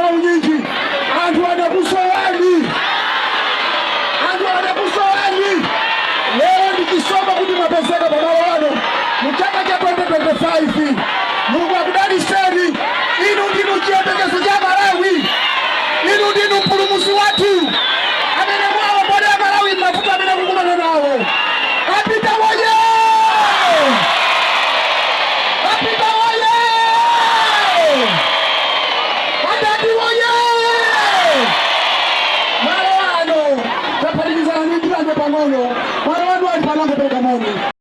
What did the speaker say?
Maunyinji, anthu anakusowani, anthu anakusowani. Lero ndichisomo kuti mwapezeka pamalo ano mu chaka cha 2025. Mulungu akudaliseni. Inu ndinu chiyembekezo cha Malawi, inu ndinu mpulumutsi wathu amene mwawombole Malawi mavuto amene kukumana nawo. Apita woye! Apita woye! Adadi woye! Malo ano taphatikizana ndi Ndirande pang'ono. Malo ano ali panangopereka moni.